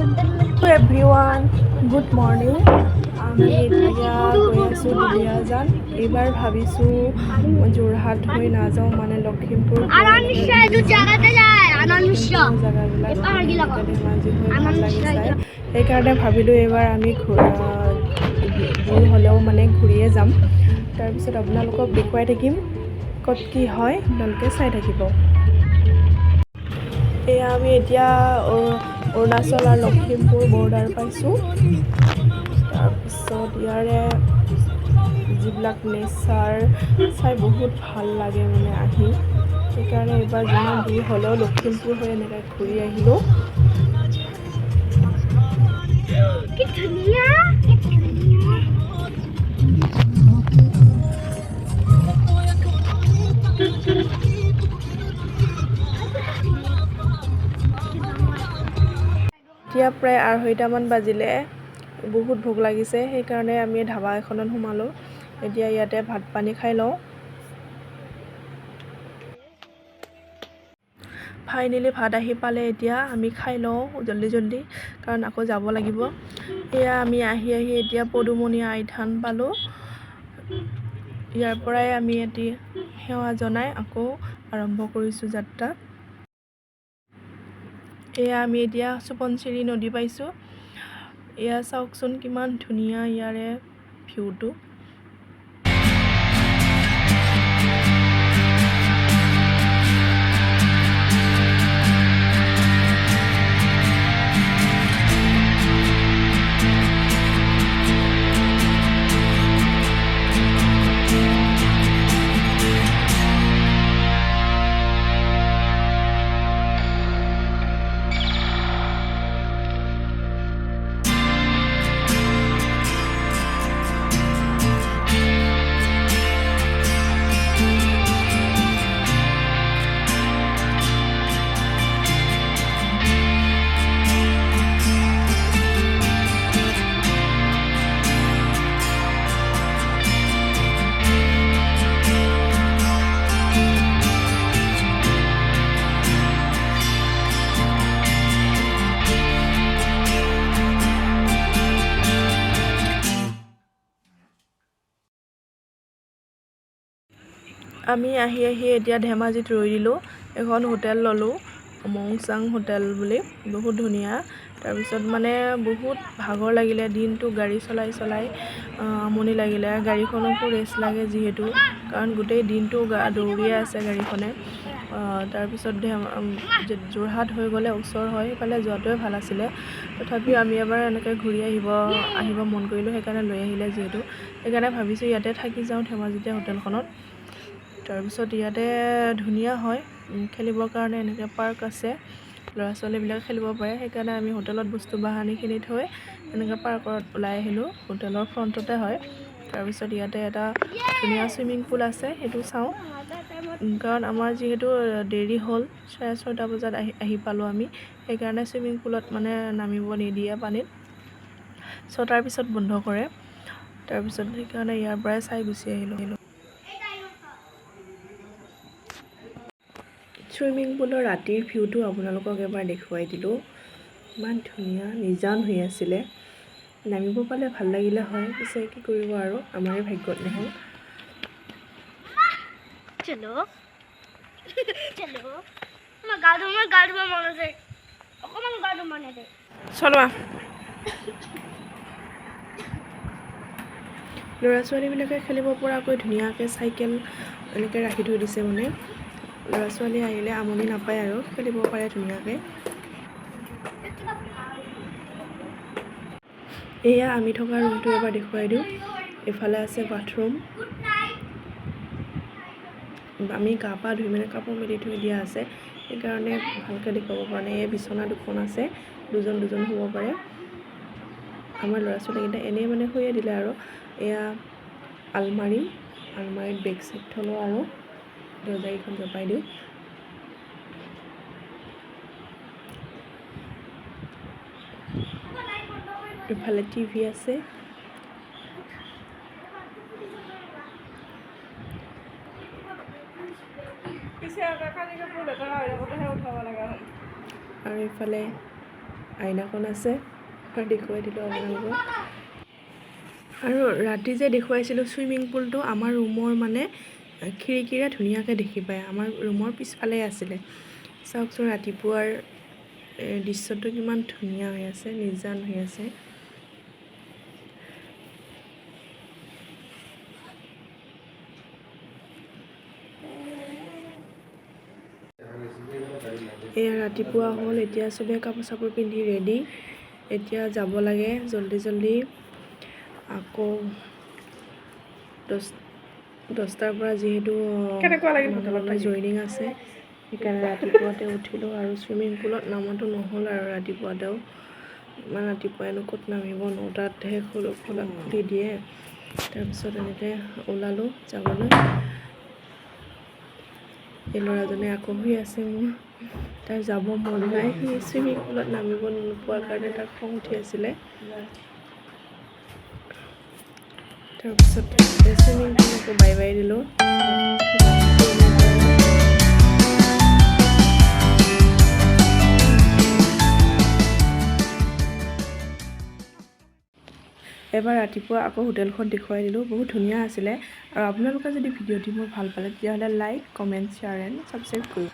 Everyone, good morning. আমি এতিয়া গৈ আছোঁ দুলীয়াজান। এইবাৰ ভাবিছোঁ যোৰহাট হৈ নাযাওঁ, মানে লখিমপুৰ হৈ আনন্দ মিশ্ৰ এইটো জাগাতে যায়, আনন্দ মিশ্ৰ। জেগাবিলাক এই পাহাৰবিলাকত। ধেমাজি হৈ ভাল আনন্দ লাগে মিশ্ৰ। চাই। সেইকাৰণে ভাবিলোঁ এইবাৰ আমি দূৰ হ'লেও মানে ঘূৰিয়ে যাম। তাৰপিছত আপোনালোকক দেখুৱাই থাকিম ক'ত কি হয়, আপোনালোকে চাই থাকিব। এয়া আমি এতিয়া অৰুণাচল আৰু লখিমপুৰ বৰ্ডাৰ পাইছোঁ। তাৰপিছত ইয়াৰে যিবিলাক নেচাৰ চাই বহুত ভাল লাগে মানে আহি। সেইকাৰণে এইবাৰ যিমান দূৰ হ'লেও লখিমপুৰ হৈ এনেকৈ ঘূৰি আহিলোঁ। কি ধুনীয়া, কি ধুনীয়া! এতিয়া প্ৰায় 2:30মান বাজিলে। বহুত ভোক লাগিছে, সেইকাৰণে আমি ধাবা এখনত সোমালোঁ। এতিয়া ইয়াতে ভাত পানী খাই লওঁ। ফাইনেলি ভাত আহি পালে। এতিয়া আমি খাই লওঁ জল্দি জল্দি, কাৰণ আকৌ যাব লাগিব। এয়া আমি আহি আহি এতিয়া পদুমণি আইথান পালোঁ। ইয়াৰ পৰাই আমি এটি সেৱা জনাই আকৌ আৰম্ভ কৰিছোঁ যাত্ৰা। এয়া আমি এতিয়া সোৱণশিৰি নদী পাইছোঁ। এয়া চাওকচোন, কিমান ধুনীয়া ইয়াৰে ভিউটো। আমি আহি আহি এতিয়া ধেমাজিত ৰৈ দিলোঁ। এখন হোটেল ল'লোঁ, মংচাং হোটেল বুলি, বহুত ধুনীয়া। তাৰপিছত মানে বহুত ভাগৰ লাগিলে, দিনটো গাড়ী চলাই চলাই আমনি লাগিলে। গাড়ীখনকো ৰেষ্ট লাগে যিহেতু, কাৰণ গোটেই দিনটো দৌৰিয়ে আছে গাড়ীখনে। তাৰপিছত যোৰহাট হৈ গ'লে ওচৰ হয়, সেইফালে যোৱাটোৱে ভাল আছিলে। তথাপিও আমি এবাৰ এনেকৈ ঘূৰি আহিব আহিব মন কৰিলোঁ, সেইকাৰণে লৈ আহিলে যিহেতু, সেইকাৰণে ভাবিছোঁ ইয়াতে থাকি যাওঁ ধেমাজিতে হোটেলখনত। তাৰপিছত ইয়াতে ধুনীয়া হয়, খেলিবৰ কাৰণে এনেকৈ পাৰ্ক আছে, ল'ৰা ছোৱালীবিলাকে খেলিব পাৰে। সেইকাৰণে আমি হোটেলত বস্তু বাহানিখিনি থৈ এনেকৈ পাৰ্কত ওলাই আহিলোঁ। হোটেলৰ ফ্ৰণ্টতে হয়। তাৰপিছত ইয়াতে এটা ধুনীয়া চুইমিং পুল আছে, সেইটো চাওঁ। কাৰণ আমাৰ যিহেতু দেৰি হ'ল, 6:30 বজাত আহি আহি পালোঁ আমি, সেইকাৰণে চুইমিং পুলত মানে নামিব নিদিয়ে পানীত, 6টাৰ পিছত বন্ধ কৰে। তাৰপিছত সেইকাৰণে ইয়াৰ পৰাই চাই গুচি আহিলোঁ। চুইমিং পুলৰ ৰাতিৰ ভিউটো আপোনালোকক এবাৰ দেখুৱাই দিলোঁ। ইমান ধুনীয়া, নিজান হৈ আছিলে। নামিব পালে ভাল লাগিলে হয়, পিছে কি কৰিব আৰু, আমাৰে ভাগ্যত নহ'ল। চলো চলো, মই গা ধুম, মই গা ধুব মন আছে, অকণমান গা ধুব মন আছে। চলোৱা। ল'ৰা ছোৱালীবিলাকে খেলিব পৰাকৈ ধুনীয়াকৈ চাইকেল এনেকৈ ৰাখি থৈ দিছে। মানে ল'ৰা ছোৱালী আহিলে আমনি নাপায় আৰু খেলিব পাৰে ধুনীয়াকৈ। এয়া আমি থকা ৰুমটো এবাৰ দেখুৱাই দিওঁ। এইফালে আছে বাথৰুম। আমি গা পা ধুই মানে কাপোৰ মেলি থৈ দিয়া আছে, সেইকাৰণে ভালকৈ দেখুৱাব পৰা নাই। এই বিচনা দুখন আছে, দুজন দুজন শুব পাৰে। আমাৰ ল'ৰা ছোৱালীকেইটা এনেই মানে শুয়ে দিলে আৰু। এয়া আলমাৰি, আলমাৰিত বেগ চেগ থ'লোঁ আৰু দৰ্জাকেইখন জপাই দিওঁ। ইফালে টিভি আছে। পিছে কানি কাপোৰ লেতেৰা হৈ থাকোঁতেহে উঠাব লগা হ'ল। আৰু ইফালে আইনাখন আছে, এবাৰ দেখুৱাই দিলোঁ আপোনালোকক। আৰু ৰাতি যে দেখুৱাইছিলোঁ চুইমিং পুলটো, আমাৰ ৰুমৰ মানে খিৰিকীৰে ধুনীয়াকৈ দেখি পায়। আমাৰ ৰুমৰ পিছফালে আছিলে। চাওকচোন, ৰাতিপুৱাৰ দৃশ্যটো কিমান ধুনীয়া হৈ আছে, নিজান হৈ আছে। এয়া ৰাতিপুৱা হ'ল। এতিয়া চবে কাপোৰ চাপোৰ পিন্ধি ৰেডি। এতিয়া যাব লাগে জল্দি জল্দি। আকৌ 10টাৰ পৰা যিহেতু কেনেকুৱা লাগিল হোটেলত থাকি? জইনিং আছে, সেইকাৰণে ৰাতিপুৱাতে উঠিলোঁ। আৰু চুইমিং পুলত নমাটো নহ'ল আৰু। ৰাতিপুৱাতেও ইমান ৰাতিপুৱাইনো ক'ত নামিব? 9টাতহে খোলা খুলি দিয়ে। তাৰপিছত এনেকৈ ওলালোঁ যাবলৈ। এই ল'ৰাজনে আকৌ শুই আছে মোৰ। তাৰ যাব মন নাই। সি চুইমিং পুলত নামিব নোপোৱাৰ কাৰণে তাৰ খং উঠি আছিলে। তাৰপিছত চুইমিং পুলকো বাই বাই দিলোঁ। এবাৰ ৰাতিপুৱা আকৌ হোটেলখন দেখুৱাই দিলোঁ। বহুত ধুনীয়া আছিলে। আৰু আপোনালোকে যদি ভিডিঅ'টি মোৰ ভাল পালে, তেতিয়াহ'লে like, comment, share and subscribe কৰিব।